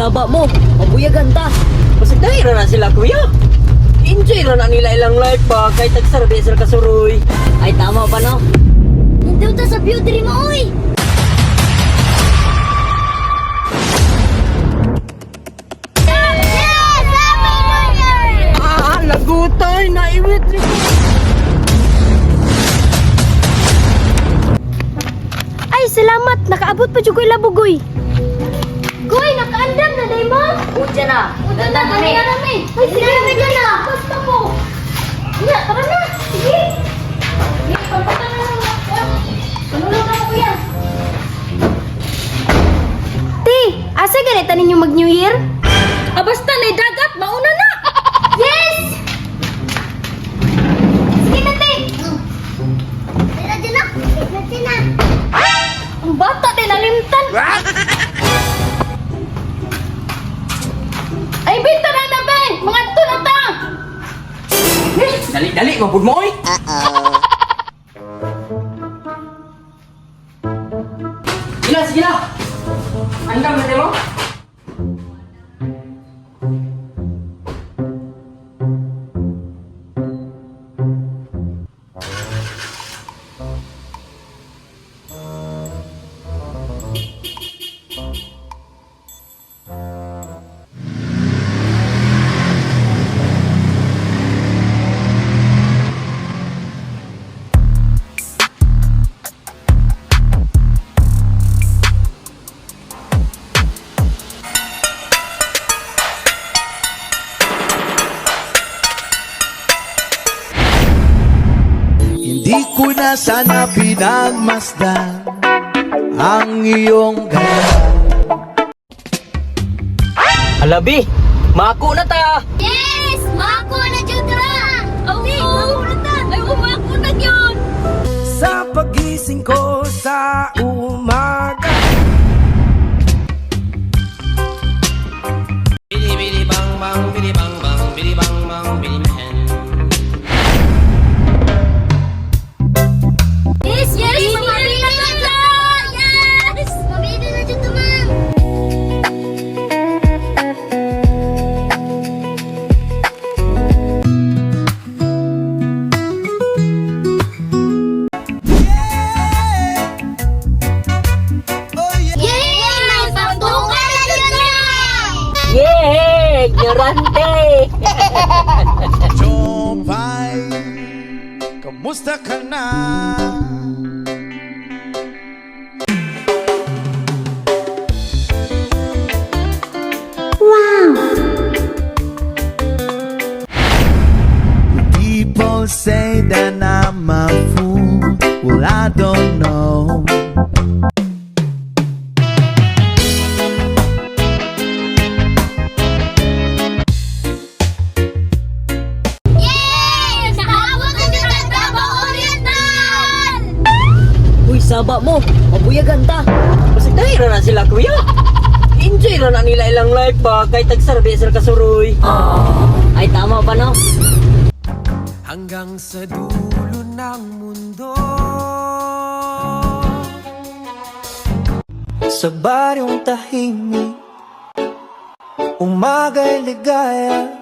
Saba mo, mabuyagan ta. Basig dahil na sila, kuya. Enjoy ra na nila ilang life ba kay tag-service ra kasuroy. Ay, tama pa no? Nandito ta sa view diri mo, oy! Yes! Happy New Year! Ah, lagutay naiwit ni. Ay, salamat! Nakaabot pa jud ko ilabugoy. Goy, nakaandam na day mo? Udya na. Uto na, kami na kami. Ay, sige, na na. Basta mo. Nga, tara na. Sige. Sige, pagpunta na lang. Tumulong na ako, kuya. Te, asa ganita ninyo mag-New Year? Ah, basta na dagat, mauna na. Yes! Sige na, te. Tara dyan na. Tara na. Ang bata, te, nalimtan. Ay, binta na na, be! Mga to na ta! Dali dali mapud mo oy. Sige sige na. Andam na mo. Hindi ko na sana pinagmasdan ang iyong ganda. Alabi, mako na ta. Yes! Mako na jud ra! Oh, mako na ta! Ay, umako na yun! Sa pagising ko sa umaga. Bidi bidi bang bang bidi bang bang bidi bang bang bidi man. Yes, yes! Mamili na jud ta! Yes! Mamili na jud ta, ma'am! Yay! May pagtukan na jud na! Yay, ignorante. Chopay, kamusta ka na? Wow! People say that I'm a fool. Well, I don't know. Yay! Nakaabot na jud ang Davao Oriental! Uy, saba mo, mabuyagan ta. Basig dahil na sila, kuya. Enjoy ra na nila ilang life ba kay tag-service ra kasuroy. Ay, tama pa no? Hanggang sa dulo ng mundo. Sa baryong tahimik, umaga'y ligaya.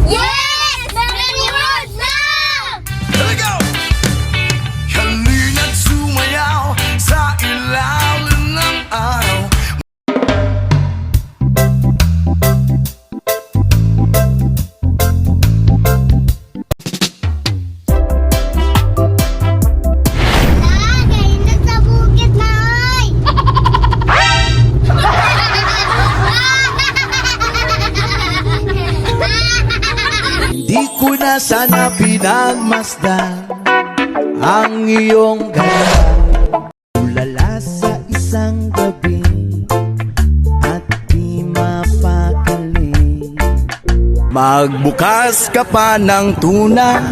Yes! Many words na! Here we go! Halina't sumayaw sa ilalim ng araw. Lagay na sa bukid na oy! Hindi ko na sana pinagmasdan ang iyong ganda. Ulala sa isang gabi at di mapakali. Magbukas ka pa ng tuna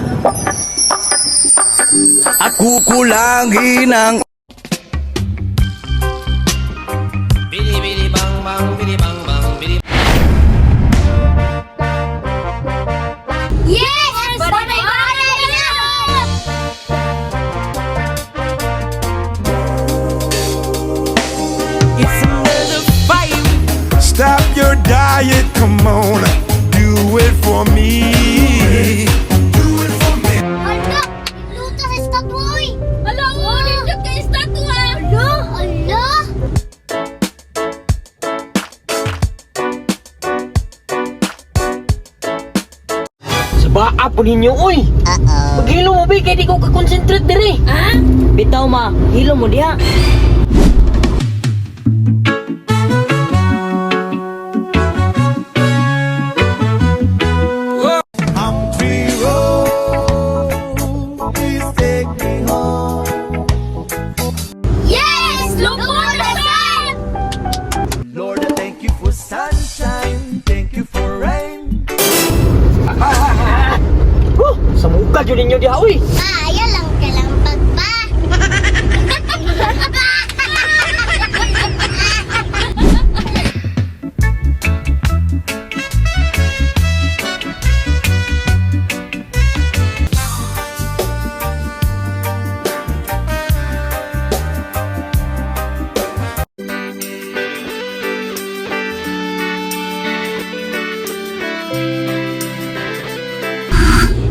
at kukulangin ang Baa po ninyo, oy. Paghilo mo, be, kay di ko ka-concentrate dire. Bitaw ma, hilo mo diha. I'm free road, please take me home. Yes! Lupon na sad! Lord, I thank you for sunshine, thank you for rain. Huh, sa muka jud ninyo diha, oy. Kaya lang ka lang pagpa.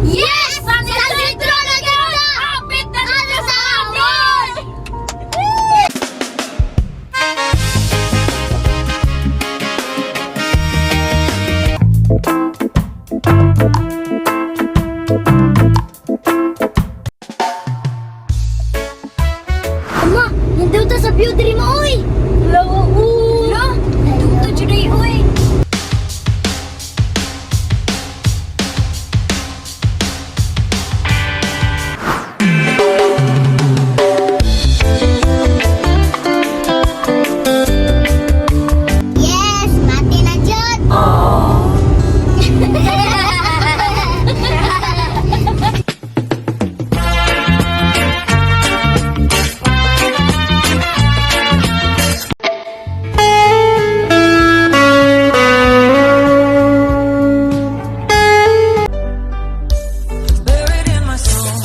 Yes! San Isidro na ganda! Kapit na dito sa amin! Ama, nandito sa view diri mo, oy! Lawa, oy! La, nandito diri, oy! Yes, mati na jud. Buried in my soul,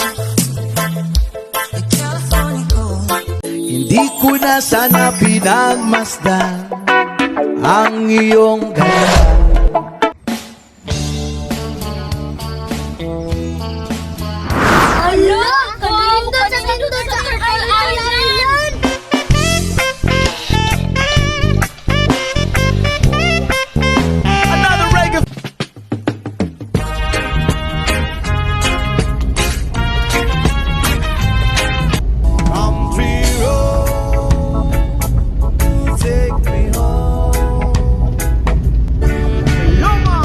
the California gold. Hindi ko na sana pinagmasdan ang iyong ganda. Ala, kanindot sa kanindot sa Turtle Island. Another reggae. Country road, take me home. Luma,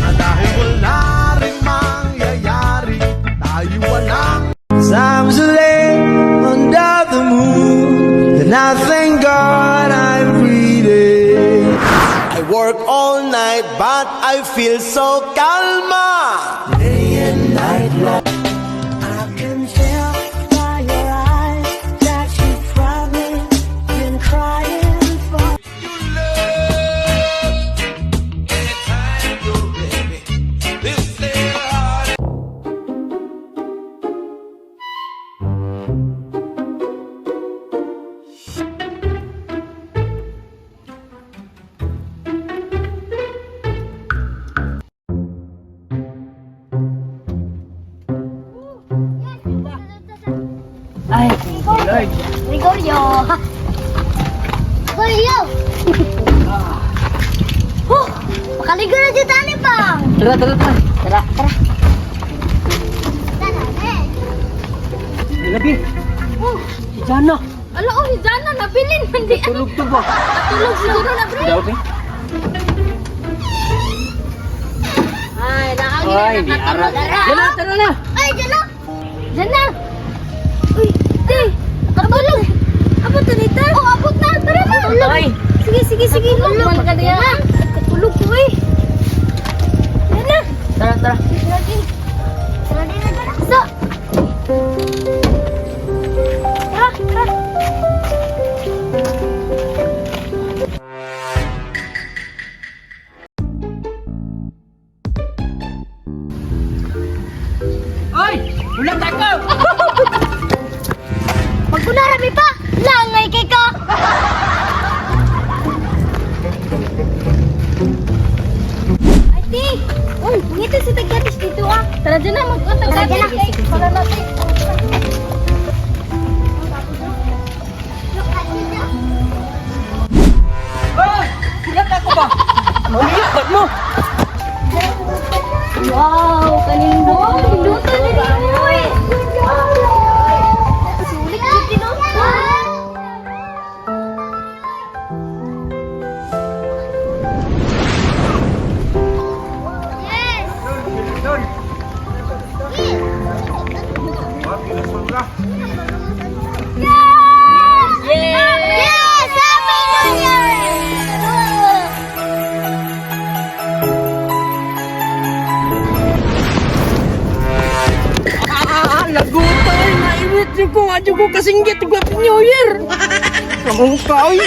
na dahil wala rin mangyayari, tayo walang. Times are late under the moon, and I thank God I'm breathing. I work all night, but I feel so calma. Day and night long. I can tell by your eyes that you've probably been crying for. You love anytime you're ready. This little heart. Ay, thank you, Lord. Gregorio. Gregorio. Huh, makaligo na dito ani pang. Tara, tara, tara. Tara, tara. Tara, eh. Labi. Oh, Si Jana. ala oh, si Jana nabilin man di. Tulog to ba? Tulog siguro na bre. Daw, be. Ay, naagi Ay, na di ara. nakatulog. Tara. Jana, tara na. Ay, Jana. Jana. Uy, di. Nakatulog. Abot na nita. Oh, abot na. Tara na. Ay. Sige, sige, sige. Tulog man ka niya. Katulog ko eh. Jana. Tara, tara. Tara din. Tara din na Jana. So. Tara, tara. Oy, ulat ako. Pagkunarami pa, langay kay ka. Ay, ti. Uy, ngiti si Tagaris dito ah. Tara dyan na, mag-utag kay Para natin. Oy, ulat ako ba? Umiyak mo. Wow, Kanindot. Nindot na ni Uy. Sulit jud ni no. Yes! Happy New Year! Ah, lagutan! Naiwit niyo ko, adyo ko kasinggit ug Happy New Year! Kamong ka, oy!